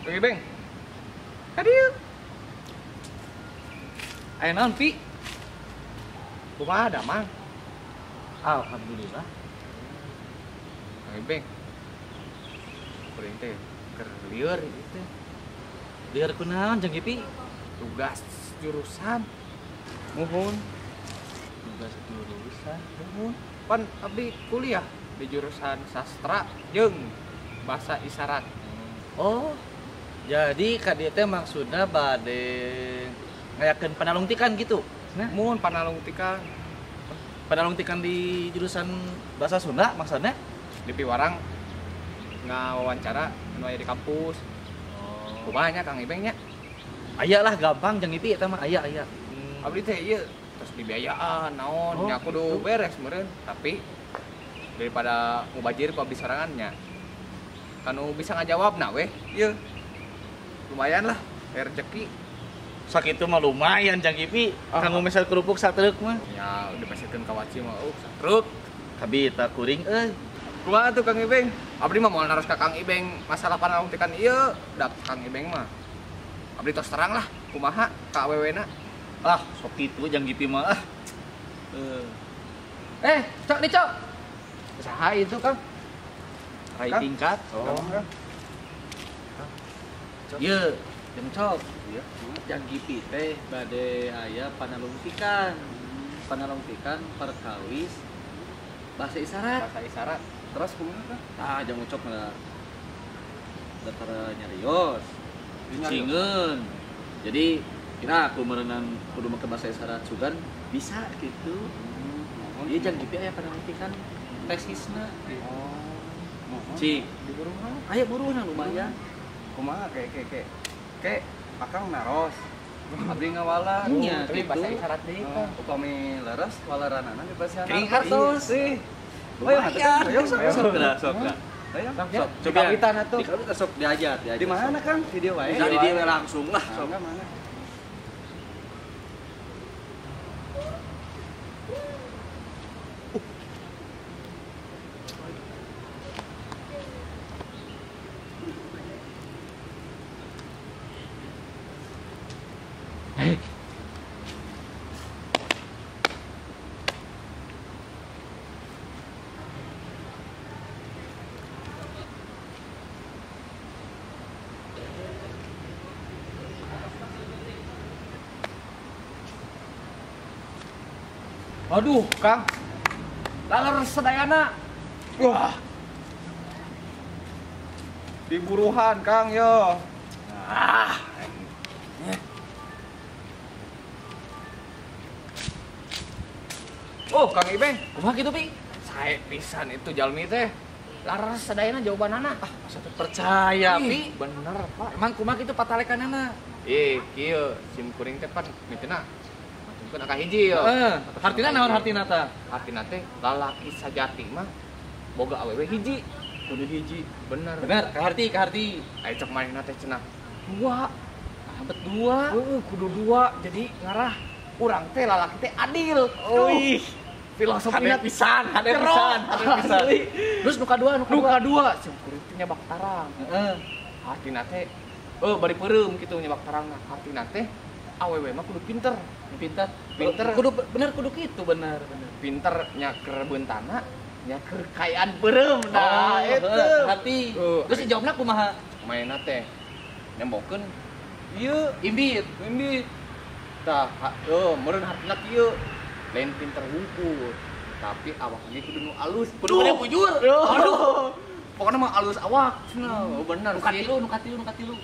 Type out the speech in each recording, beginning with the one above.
Oke, Beng. Aduh. Aya naon, Pi? Kumaha damang? Alhamdulillah. Oke, Beng. Kuring teh keur lieur ieu teh. Lieur kunaon jeung Pi? Tugas jurusan. Muhun. Tugas jurusan. Muhun. Pan abdi kuliah di jurusan sastra jeung bahasa isyarat. Oh. Jadi ka dieu teh maksudna bade ngayakeun panalungtikan gitu. Nah, muhun panalungtikan. Panalungtikan di jurusan bahasa Sunda maksudnya? Di Piwarang ngawawancara anu aya di kampus. Oh. Kumaha nya Kang Ibeng nya? Aya lah gampang jeung Ipi eta mah aya aya. Abdi teh ieu terus dibiayaan naon nya kudu beres meureun, tapi daripada mubajir ku abdi sorangan nya. Kanu bisa ngajawabna weh ieu. Lumayan lah, rezeki. Sakitu mah lumayan jang Ipi, kanggo meser kerupuk satruk mah. Ya, udah meserkeun ka waci mah, satruk. Kabita kuring euy. Kumaha tuh Kang Ibeng? Abdi mah moal naros ka Kang Ibeng masalah panalungtikan ieu, da Kang Ibeng mah. Abdi tos terang lah, kumaha ka awewena. Ah, sok kitu jang Ipi mah ah. Cok nih, Cok. Saha itu, Kang? Rai tingkat. Oh. Ieu, jeung Cok. Ieu, jang Gipi teh bade aya panalungtikan. Panalungtikan perkawis bahasa isyarat. Bahasa isyarat. Terus kumaha, Kang? Ah, jang Ucok mah daftar nyarios. Cingeun. Jadi kira aku meureunan kudu make bahasa isyarat sugan bisa gitu. Ieu jang Gipi aya panalungtikan tesisna. Oh. Cik, diburuhan. Aya buruhna lumayan. Kumaha ke akang naros. Abdi ngawala. Tapi bahasa isyarat deui tah. Upami leres waleranana di bahasa Kering hartos sih. Lumayan. Sok lah, sok lah. Sok dikawitan atuh. Dikawitan sok diajar, diajar. Di mana Kang? Di dieu wae. Di dieu langsung lah, sok. Mana? Aduh, Kang. Laler sedayana. Wah. Diburuhan, Kang, yo. Ah. Oh, Kang Ibeng, kumaha kitu, Pi? Sae pisan itu jalmi teh. Laler sedayana jawabanana. Ah, masa teu percaya, Pi? Bener, Pak. Emang kumaha kitu patalekanana? Ih, kieu sim kuring teh pan mitina. Mungkin angka hiji yo. Heeh. Hartina naon hartina tah? Hartina teh lalaki sajati mah boga awewe hiji. Kudu hiji. Bener. Bener, ka harti, ka harti. Aya cek manehna teh cenah. Dua. Abet dua. Heeh, kudu dua. Jadi ngarah urang teh lalaki teh adil. Oh, ih. Filosofina pisan, hade pisan, hade pisan. Terus nu kadua, nu kadua sim kuring teh nyabak tarang. Heeh. Hartina teh bari peureum kitu nyabak tarangna. Hartina teh awewe mah kudu pinter. Pinter, pinter. Kudu bener kudu kitu bener, bener. Pinter nyaker beuntana, nyaker kayaan peureum nah eta. Hati. Terus dijawabna kumaha? Mainna teh nembokeun ieu imbit, imbit. Tah, meureun hartina kieu. Lain pinter wungkul, tapi awak ge kudu nu alus. Kudu bener bujur. Aduh. Pokokna mah alus awak cenah. Oh, bener nu katilu, nu katilu, nu katilu.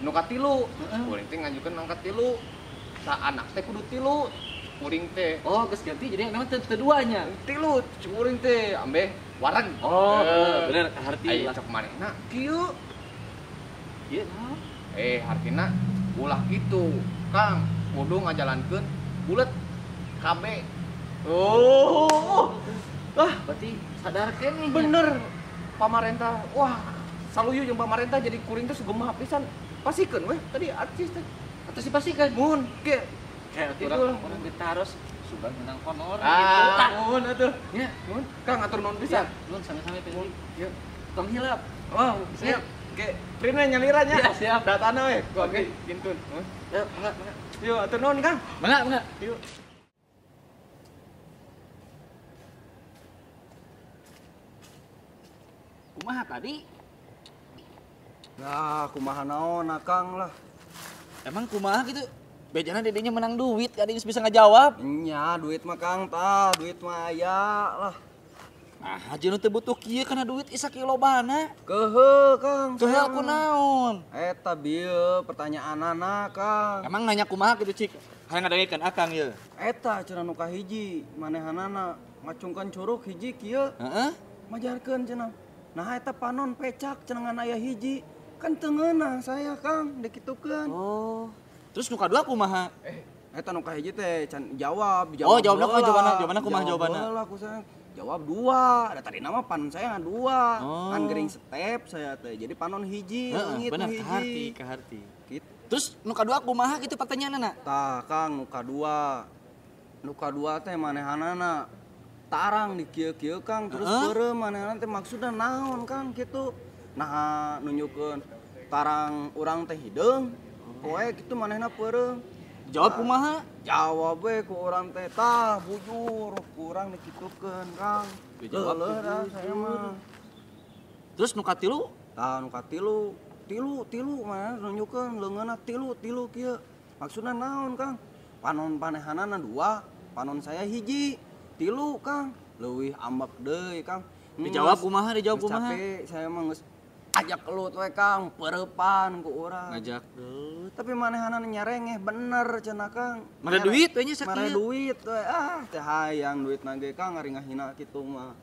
Nu katilu. Kuring teh ngajukeun angka tilu. Tah anak teh kudu tilu. Kuring teh. Oh, geus ganti jadi memang teu duanya. Tilu, kuring teh ambeh wareg. Oh, bener harti lah. Cek manehna kieu. Ieu naon? Hartina ulah kitu. Kang, kudu ngajalankeun bulet KB. Oh. Wah, berarti sadar keneh. Bener. Pamarentah. Wah, saluyu jeung pamarentah jadi kuring teh sugemah pisan. Pasikeun weh tadi artis teh. Atau si pasikeun? Mun, ke. Kayak urang ditaros sugan menang honor gitu. Mun atuh. Nya, mun. Kang atur nuhun pisan. Nuhun sami-sami Pi. Ya. Tong hilap. Oh, siap. Oke, prina nyalira nya. Ya, siap. Datana we ku abdi kintun. Yuk, mangga, mangga. Yuk, atur nuhun, Kang. Mangga, mangga. Yuk. Kumaha tadi? Nah, kumaha naon Akang lah. Emang kumaha gitu? Bejana dedenya menang duit, kali geus bisa ngajawab. Nya, duit mah Kang tah, duit mah aya lah. Nah, jeung teu butuh kieu kana duit isa kieu lobana. Keuheuh, Kang. Keuheuh ku naon? Eta bieu pertanyaanana, Kang. Emang nanya kumaha gitu, Cik? Hayang ngadengekeun Akang ieu. Eta cenah nu kahiji, manehanana ngacungkeun curug hiji kieu. Heeh. Majarkeun cenah. Nah, eta panon pecak cenah ngan aya hiji. Kan teu ngeunah saya, Kang, dikitukeun. Oh. Terus nu kadua kumaha? Eta nu kahiji teh can jawab, jawab. Oh, jawabna kumaha jawabanna? Jawabanna kumaha jawabanna? Jawab heula ku saya. Jawab dua, ada tadi nama panon saya ngan dua, Oh. Kan gering step saya teh, jadi panon hiji, leungit bener, hiji. Kaharti, kaharti. Gitu. Terus nu kadua kumaha gitu pertanyaanna? Tah, Kang, nu kadua teh manehanana tarang di kieu-kieu Kang, terus peureum manehanana teh maksudna naon Kang kitu. Nah, nunjukeun tarang urang teh hideung, poe kitu manehna peureum. Jawab kumaha? Jawab we ku urang teh tah bujur ku urang dikitukeun Kang. Dijawab Leuleurah saya mah. Terus nu katilu? Tah nu katilu, tilu mana nunjukeun leungeunna tilu kieu. Maksudna naon Kang? Panon panehanana dua, panon saya hiji. Tilu Kang, leuwih ambek deui Kang. Dijawab kumaha? Dijawab kumaha? Capek saya mah geus ajak kelut we Kang, peurepan ku urang. Ngajak gelut. Tapi manehanana nyarengeh bener cenah Kang. Mere duit we nya sakieu. Mere duit we. Ah, teh hayang duit nage Kang ari ngahina kitu mah.